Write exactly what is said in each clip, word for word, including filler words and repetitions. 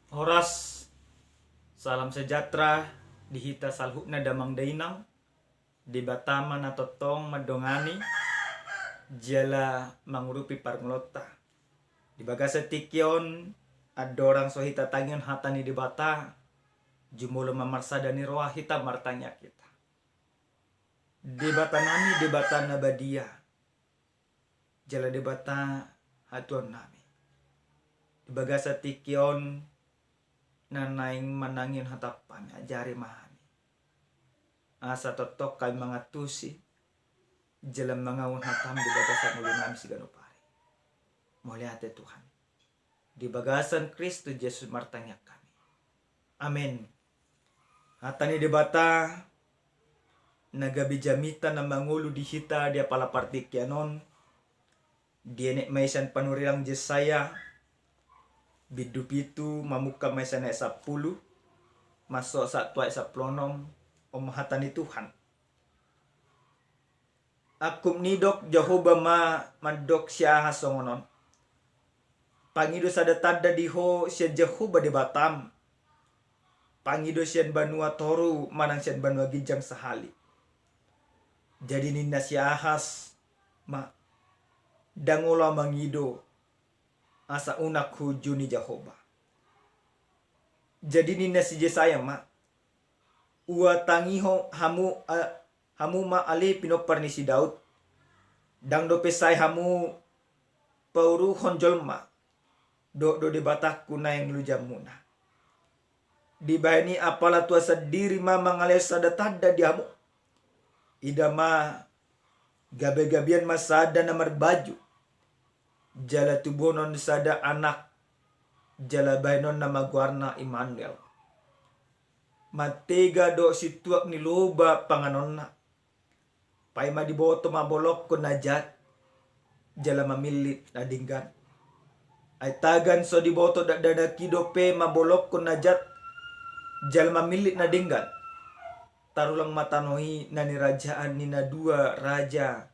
Horas, salam sejahtera di hita saluhutna damang dainang. Debata ma na tongtong mandongani jala mangurupi parngoluonta. Di bagasan tingki on, andorang so hita tangihon hata ni Debata, jumolo ma marsada ni roha hita martangiang hita. Debata nami, Debata na badia, jala Debata hatuaon nami. Di bagasan tingki on na naeng manangihon hataM, ajari ma hami. Asa tongtong hami mangantusi, jala manganggo hataM di bagasan ngolu nami siganup ari. Mauliate Tuhan. Di bagasan Kristus Jesus martangiang hami. Amen. Hata ni Debata na gabe jamita na mangolu di hita di apala partingkian on, dienet ma i sian panurirang Jesaya, bindu pitu, mamungka ma i sian ayat sampulu, mansai sahat tu ayat sampulu onom, on ma hata ni Tuhan. Angkup nidok Jahowa ma mandok si Ahas songon on: Pangido sada tanda di ho sian Jahowa Debatam. Pangido sian banua toru manang sian banua ginjang sahali. Jadi ninna si Ahas ma: Ndang olo ahu mangido, asa unang huunjuni Jahowa. Jadi ninna si Jesaya ma: Huhatangihon hamu, a, hamu ma ale pinompar ni si Daud. Ndang dope sai hamu pauruhon jolma, dohot do Debatangku naeng lujanmuna. Dibahen i apala Tuhan sandiri ma mangalehon sada tanda di hamu. Ida ma, gabegabean ma sada na marbaju, jala tubuhonon sada anak, jala bahenonna ma goarna Immanuel. Mantega dohot sintuak ni loba panganonna. Paima diboto mabolongkon na jat, jala mamillit na denggan. Ai tagan so diboto dakdanak i dope mabolongkon na jat, jala mamillit na denggan, tarulang ma tano i na nirajaan ni na dua raja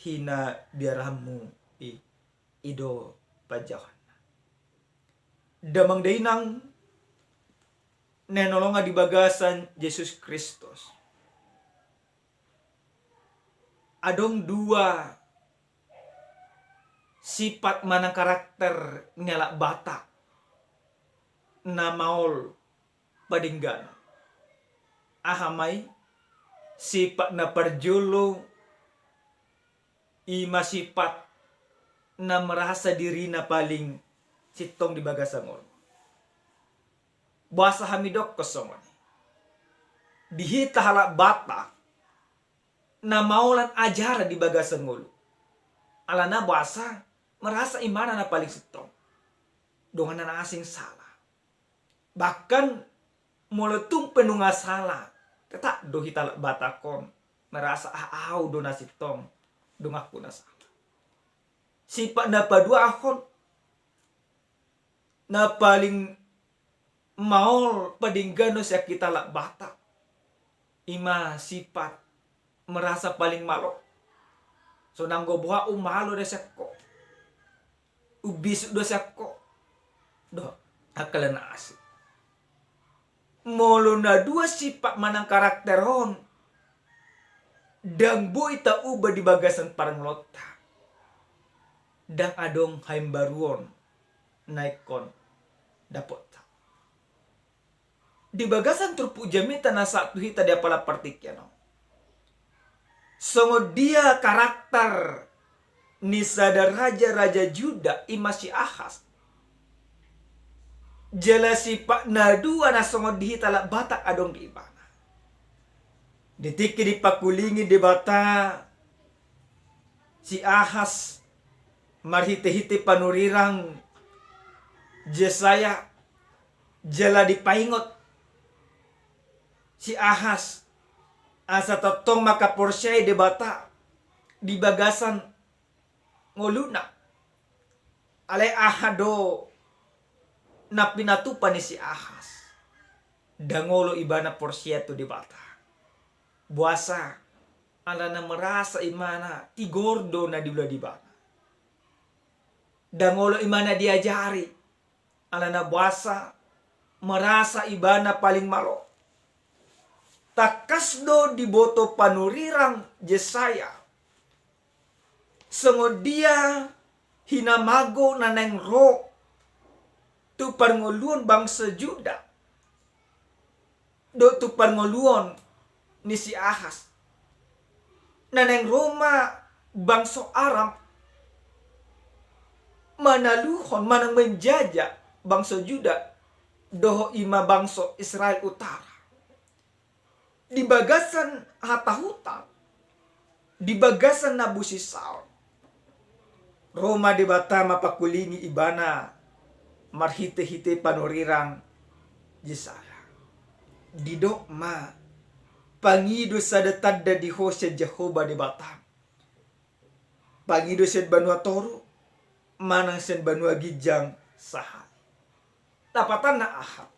hinabiaranmu i. I do panjouonna. Damang dainang na hinaholongan di bagasan Jesus Kristus, adong dua sipat manang karakter ni halak Batak na maol padengganon. Aha ma i? Sipat na parjolo, i ma sipat na merasa dirina paling sintong di bagasan ngolu. Boasa hami dokkon songon i? Di hita halak Batak, na maolan ajaran di bagasan ngolu. Alana boasa merasa imana na paling sintong. Donganna na asing sala. Bahkan molo tung pe nunga sala, tetap do hita halak Batak on merasa, ah, ahu do na sintong, donganku na sala. Sipat na paduahon, na paling maol padengganon sian hita halak Batak, i ma sipat merasa paling malo. So nanggo boha, umalo do sian ho, umbisuk do sian ho. Dohot angka na asing. Molo na dua sipat manang karakter on ndang boi tauba di bagasan parngoluonta, ndang adong haimbaruon na ingkon dapotta. Di bagasan turpuk jamita na sahat tu hita di apala partingkian on, songon dia karakter ni sada raja, raja Juda, i ma si Ahas. Jala sipat na dua na songon di hita halak Batak adong di ibana. Di tingki dipangkulingi Debata si Ahas marhitehite panurirang Jesaya, jala dipaingot si Ahas asa tongtong mangkaporseai Debata di bagasan ngoluna. Alai aha do na pinatupa ni si Ahas? Ndang olo ibana porsea tu Debata. Boasa? Alana merasa imana tigor do na niula di ibana. Ndang olo imana diajari, alana boasa? merasa ibana paling malo. Tangkas do diboto panurirang Jesaya songon dia hinamago na naeng ro tu parngoluon bangso Juda dohot tu parngoluon ni si Ahas. Na naeng ro ma bangso Aram manaluhon manang menjajah bangso Juda dohot i ma bangso Israel utara. Di bagasan hatahutan, di bagasan na busisaon, ro ma Debata mangkulingi ibana marhitehite panurirang Jesaya. Didok ma, pangido sada tanda di ho sian Jahowa Debata, pangido sian banua toru manang sian banua ginjang sahali. Lapatanna aha?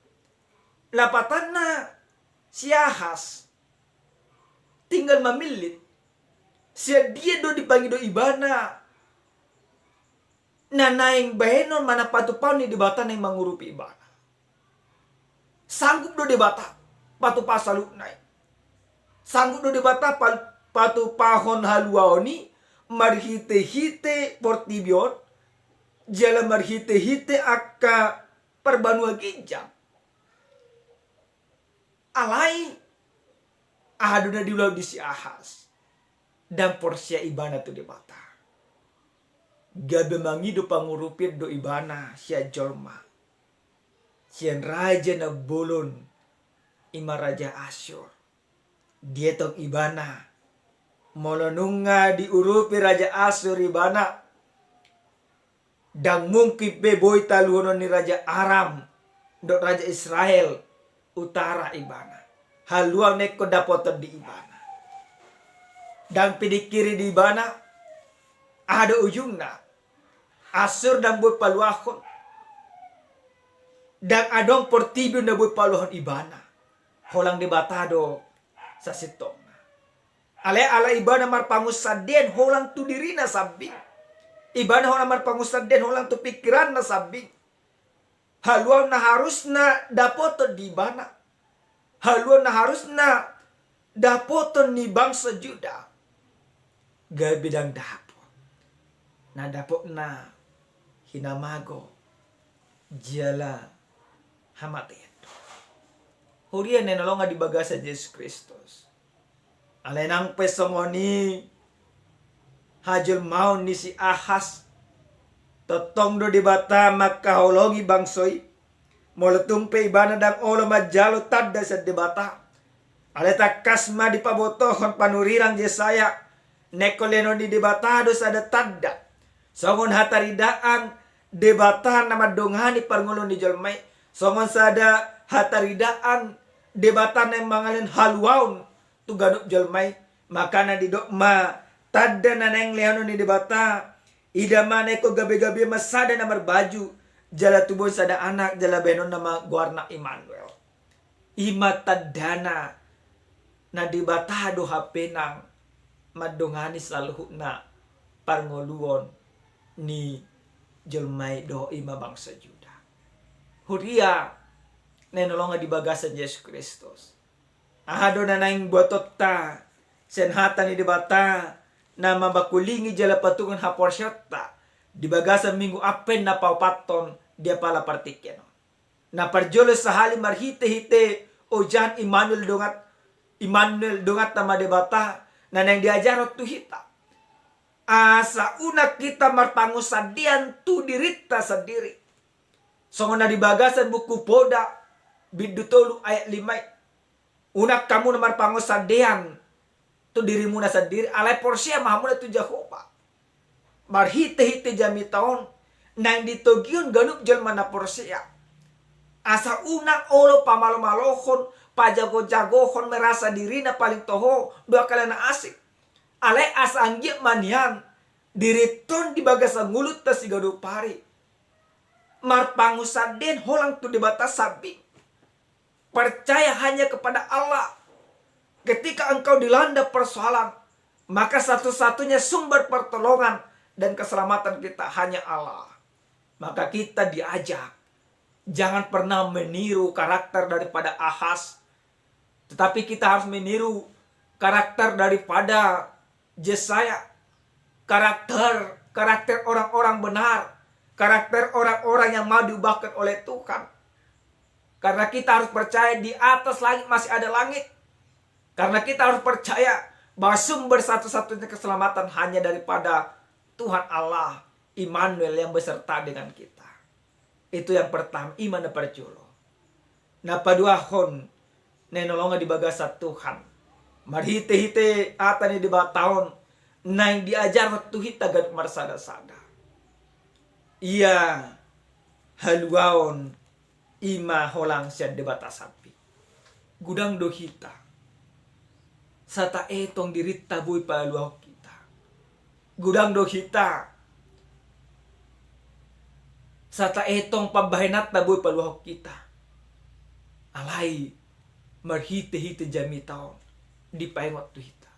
Lapatanna si Ahas tinggal mamillit. Sian dia do dipangido ibana na naeng bahenon manang patupahon ni Debata naeng mangurupi ibana? Sanggup do Debata patupa saluhutna i? Sanggup do Debata pal-, patupahon haluaon i marhitehite portibi on jala marhitehite angka parbanua ginjang? Alai aha do na diulahon di si Ahas? Ndang porsea ibana tu Debata. Gabe mangido pangurupion do ibana sian jolma, sian raja na bolon, i ma raja Asur. Dietong ibana, molo nunga diurupi raja Asur ibana, ndang mungkin pe boi taluhonon ni raja Aram dohot raja Israel utara ibana. Haluaon ingkon dapoton di ibana. Ndang pidikiri di ibana aha do ujungna. Asur ndang boi paluahon. Ndang adong portibi on na boi paluahon ibana. Holang Debata do sasintongna. Alai ala ibana marpangunsandean holang tu dirina sambing. Ibana holang marpangunsandean holang tu pingkiranna sambing. Haluaon na harusna dapoton di ibana, haluaon na harusna dapoton ni bangso Juda, gabe ndang dapot. Na dapotna hinamago jala hamatean do. Huria na hinaholongan di bagasan Jesus Kristus. Alai nang pe songon i hajolmaon ni si Ahas, tongtong do Debata mangkaholongi bangso i. Molo tung pe ibana ndang olo manjalo tanda sian Debata, alai tangkas ma dipabotohon panurirang Jesaya, na ingkon lehonon ni Debata do sada tanda songon hataridaan Debata na mandongani parngoluon ni jolma i, songon sada hataridaan Debata na mangalehon haluaon tu ganup jolma i. Makana didok ma, tanda na naeng lehonon ni Debata, ida ma na ingkon gabegabe ma sada na marbaju, jala tubuhon sada anak, jala bahenonna ma goarna Immanuel. I ma tandana na Debata do hape nang mandongani saluhutna parngoluon ni jolma i dohot i ma bangso Juda. Huria na hinaholongan di bagasan Jesus Kristus. Aha do na naeng botonta sian hata ni Debata na mamangkulingi jala patunduhon haporseaonta di bagasan Minggu Advent na paopathon di apala partingkian on? Na parjolo sahali marhitehite ojahan Immanuel dongan, Immanuel donganta ma Debata na naeng diajarhon tu hita. Asa unang hita marpangunsandean tu dirinta sandiri. Songon na di bagasan buku Poda bindu tolu ayat lima i. Unang hamu na marpangunsandean tu dirimuna sandiri, alai porsea ma hamuna tu Jahowa. Marhitehite jamita on naeng ditogihon ganup jolma na porsea. Asa unang olo pamalomalohon, pajagojagohon, merasa dirina paling toho, dua kali na asing. Alai asa anggiat ma nian dirinta on di bagasan ngolunta siganup ari. Marpangunsandean holang tu Debata sambing. Percaya hanya kepada Allah. Ketika engkau dilanda persoalan, maka satu-satunya sumber pertolongan dan keselamatan kita hanya Allah. Maka kita diajak Jangan pernah meniru karakter daripada Ahas, tetapi kita harus meniru karakter daripada Yesaya, karakter, karakter orang-orang benar, karakter orang-orang yang mau diubahkan oleh Tuhan. Karena kita harus percaya di atas langit masih ada langit. Karena kita harus percaya bahwa sumber satu-satunya keselamatan hanya daripada Tuhan Allah, Immanuel, yang beserta dengan kita. Itu yang pertama, i ma na parjolo. Na paduahon, na hinaholongan di bagasan Tuhan, marhite-hite hata ni Debata on naeng diajarhon tu hita ganup marsada-sada. Ia haluaon i ma holang sian Debata sambing. Godang do hita sataetong dirinta boi paluahon hita. Godang do hita sataetong pambahenanta boi paluahon hita. Alai marhite-hite jamita on dipaingot tu hita.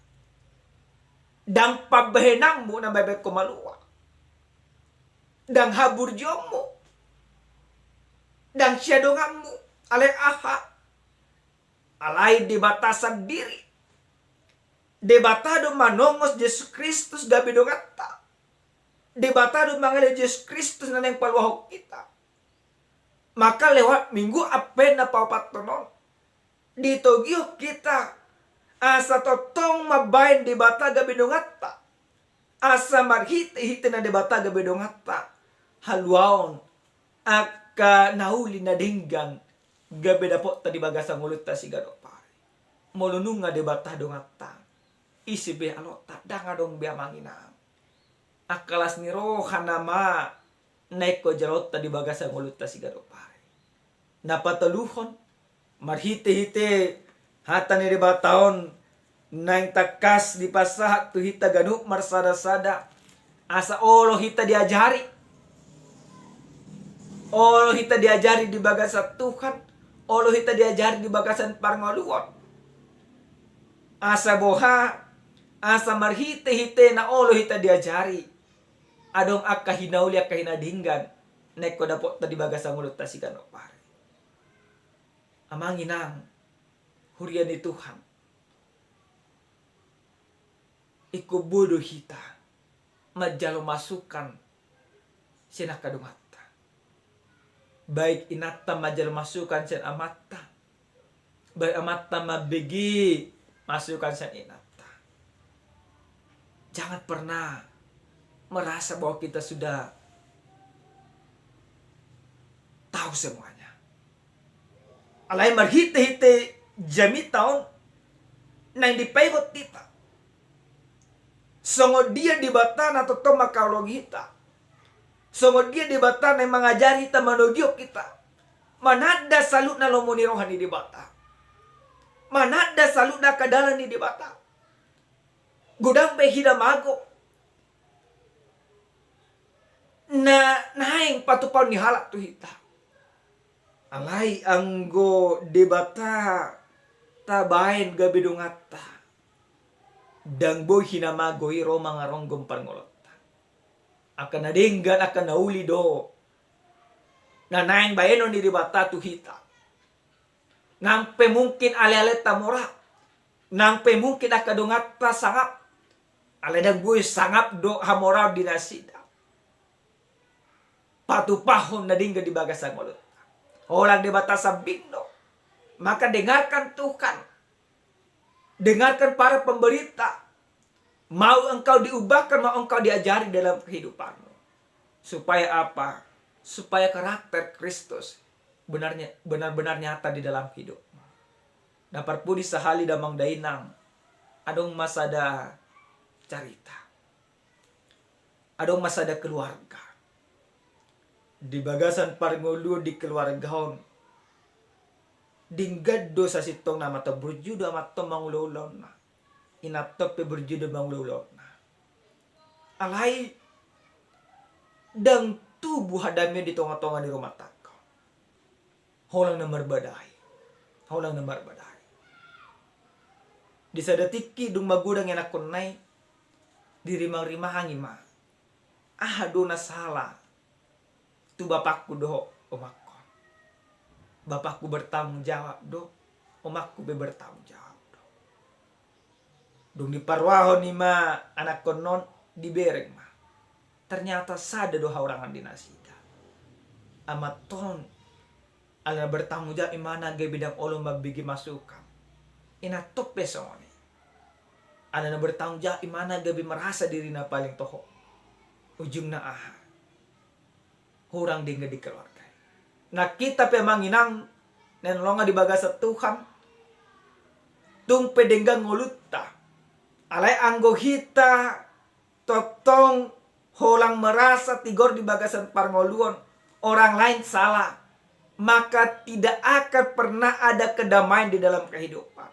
Ndang pambahenanmu na mambahen ho malua. Ndang haburjuonmu. Ndang siadonganmu. Alai aha? Alai Debata sandiri. Debata do manongos Jesus Kristus gabe donganta. Debata do mangalehon Jesus Kristus na naeng paluahon hita. Maka lewat Minggu Advent na paopathon on, ditogihon hita asa tongtong mambahen Debata gabe donganta. Asa marhite-hite na Debata gabe donganta, haluaon angka na uli na denggan gabe dapotta di bagasan ngolunta siganup ari. Molo nunga Debata donganta, ise be alonta? Ndang adong be, amang inang. Angka las ni roha nama na ingkon jaloonta di bagasan ngolunta siganup ari. Na patoluhon, marhite-hite hata ni Debata on naeng tangkas dipasahat tu hita ganup marsada-sada, asa olo hita diajari. Olo hita diajari di bagasan Tuhan, olo hita diajari di bagasan parngoluon. Asa boha? Asa marhite-hite na olo hita diajari, adong angka hinauli, angka hinadenggan na ingkon dapotta di bagasan ngolunta siganup ari. Amang inang, huria ni Tuhan, ingkon boi do hita manjalo masukan sian angka donganta. Baik inanta manjalo masukan sian amanta, baik amanta mambege masukan sian inanta. Jangan pernah merasa bahwa kita sudah tahu semuanya. Alai marhite-hite jamita on naeng dipaingot hita songon dia Debata na tongtong mangkaholongi hita. Songon dia Debata naeng mangajari hita, manogihon hita mananda saluhutna lomo ni roha ni Debata, mananda saluhutna angka dalan ni Debata. Godang be hinamago na naeng patupahon ni halak tu hita. Alai anggo Debata tabaen gabe donganta, ndang boi hinamago i ro mangaronggo parngoluonta. Angka na denggan, angka na uli do na naeng baenon ni Debata tu hita. Nang pe mungkin ale-alenta mora, nang pe mungkin angka donganta sangap, alai ndang boi sangap dohot hamoraon di nasida patupahon na denggan di bagasan ngolunta. Holang Debata sambing do. Maka dengarkan Tuhan. Dengarkan para pemberita. Mau engkau diubahkan, mau engkau diajari dalam kehidupanmu. Supaya apa? Supaya karakter Kristus benarnya, benar-benar nyata di dalam hidupmu. Na parpudi sahali, damang dainang, adong ma sada carita. Adong ma sada keluarga. Di bagasan parngoluon di keluarga on, denggan do sasintongna, amanta on burju do, amanta on mangula-ulaonna. Inanta on pe burju do, mangula-ulaonna. Alai ndang tubu hadame di tonga-tonga ni rumah tangga. Holang na marbadai. Holang na marbadai. Di sada tingki dung magodang ianakkonna i, dirimang-rimangi ma. Aha do na sala tu bapakku dohot omangku? Bapakku bertanggung jawab do, omakku pe bertanggung jawab do. Dung diparrohahon i ma anakkon on, dibereng ma. Ternyata sada do hahurangan di nasida. Amanta on, ala na bertanggung jawab imana gabe ndang olo mambege masukan. Inanta on pe songon i. Ala na bertanggung jawab imana gabe merasa dirina paling toho. Ujungna aha? Hurang denggan di keluarga. Nah, hita pe amang inang na hinaholongan di bagasan Tuhan, tung pe denggan ngolunta. Alai anggo hita tongtong holan merasa tigor di bagasan parngoluon, orang lain salah, maka tidak akan pernah ada kedamaian di dalam kehidupan.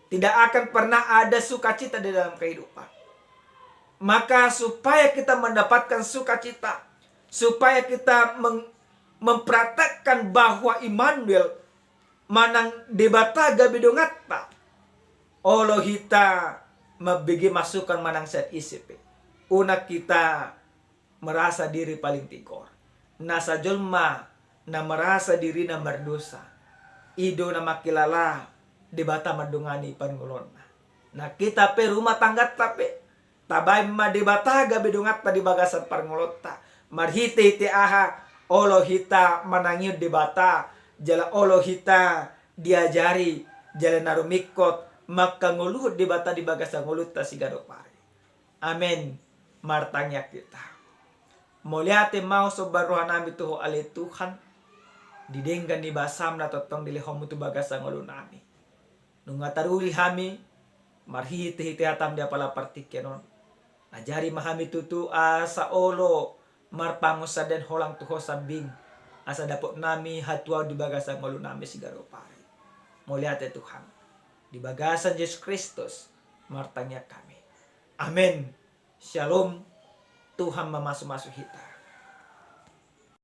Tidak akan pernah ada sukacita di dalam kehidupan. Maka supaya kita mendapatkan sukacita, supaya kita meng-, mempraktekkan bahwa Immanuel manang Debata gabe donganta, olo hita mambege masukan manang sian ise pe. Unang hita merasa diri paling tigor. Nasa jolma na merasa dirina mardosa, i do na mangkilala Debata mandongani parngoluonna. Nah, hita pe rumah tangganta pe, tabaen ma Debata gabe donganta di bagasan parngoluonta. Marhitehite aha? Olo hita manangihon Debata, jala olo hita diajari, jala na rumingkot mangkangoluhon Debata di bagasan ngolunta siganup ari. Amen. Martangiang hita. Mauliate ma, somba rohanami tu Ho ale Tuhan, di denggan ni basaM na tongtong dilehonMu tu bagasan ngolunami. Nunga taruli hami, marhitehite hataM di apala partingkian on. Ajari ma hami tutu asa olo marpangunsandean holan tu Ho sambing, asa dapotnami hatuaon di bagasan ngolunami siganup ari. Mauliate Tuhan. Di bagasan Jesus Kristus martangiang hami. Amen. Shalom. Tuhan mamasumasu hita.